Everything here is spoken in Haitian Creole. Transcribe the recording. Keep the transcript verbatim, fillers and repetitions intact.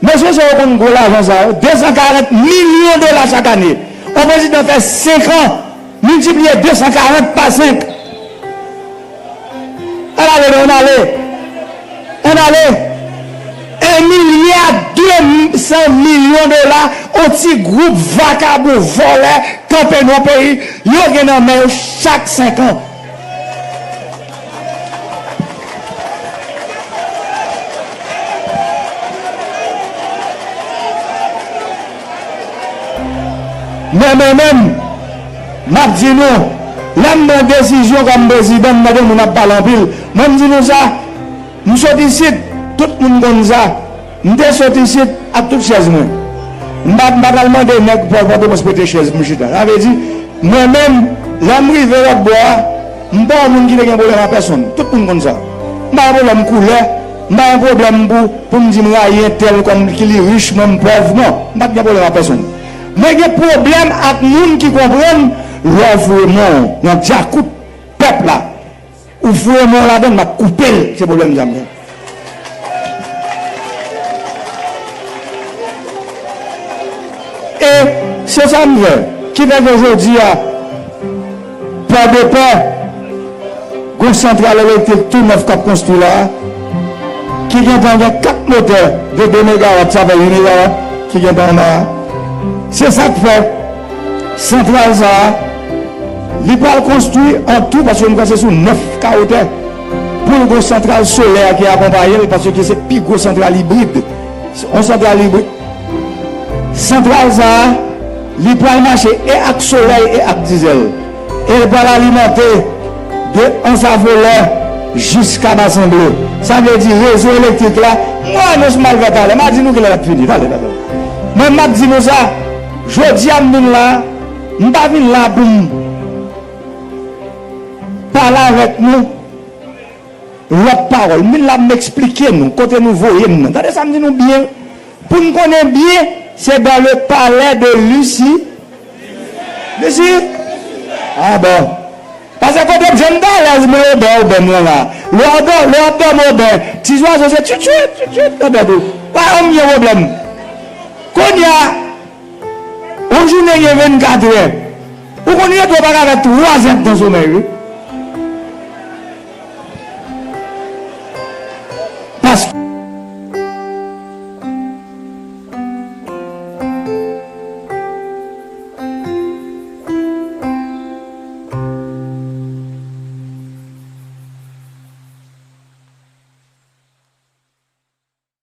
Mesye sa yo konn gwo lajan sa yo, de san karant milyon dola chak ane. Yon prezidan fè senk an, miltipliye de san karant pa senk. Ann ale, non, ann ale. Ann ale. Un milliard deux cents millions dola, yon ti gwoup vakabon, vòlè, kanpe nan peyi, yo gen nan men yo chak senk an. Men mwen menm, m ap di nou, lè m pran desizyon kòm prezidan, m tande moun ap pale anpil. Mwen, m di nou sa, m sot isit, tout moun konn sa. M te sot isit ak tout chèz mwen. M pa, m pa t al mande nèg Pò-, Pòtoprens prete chèz pou m chita. Sa vle di, mwen menm, lè m rive lòt bò a, m pa yon moun ki te gen pwoblèm ak pèsonn. Tout moun konn sa. M pa gen pwoblèm koulè, m pa gen pwoblèm pou, pou m di m rayi entèl kòm ki li rich, mwen m pòv. Non, m pa t gen pwoblèm ak pèsonn. Mwen gen pwoblèm ak moun ki konprann lè w voye men w nan djakout pèp la. Ou foure men w ladan l, m ap koupe l. Se pwoblèm sa m gen. E se sa m fè. Ki fè ke jodi a, Pòdepè, gon santral elektrik tou nèf k ap konstwi la a, ki gentan gen kat motè de de megawat, sa fè uit megawat, ki gentan anba a. Se sa k fè santral sa a, li pral konstwi an tou, paske m kwè se sou nèf ka wotè, pou l gon santral solè ki akonpaye l, paske se pi gwo santral ibrid. Se yon santral ibrid. Santral sa a, li pral mache e ak solèy e ak dizèl. E l pral alimante de Anse Affolay jiska Basen Ble. Sa vle di rezo elektrik la, m wè anons m al fè talè, m a di nou kilè l ap fini, talè, talè. Mwen, m ap di nou sa, jodi a m vin la, m pa vin la pou m pale avèk nou lòt pawòl. M vin la pou m eksplike nou kote nou voye m nan. Tande sa m di nou byen. Pou n konnen byen, se dans le palais de Lucie. Lucie? Ah bon. Paske kote m jwenn alèz mwen, obè, obè m lan la. Lè w ap dò-, lè w ap dòmi obè, ti zwazo se tchitchit, tchitchit nan tèt ou. Pa yon pwoblèm. Kounye a, yon jounen gen vennkatrè. Ou konn rete w pa ka fè twa zèdtan somèy, wi.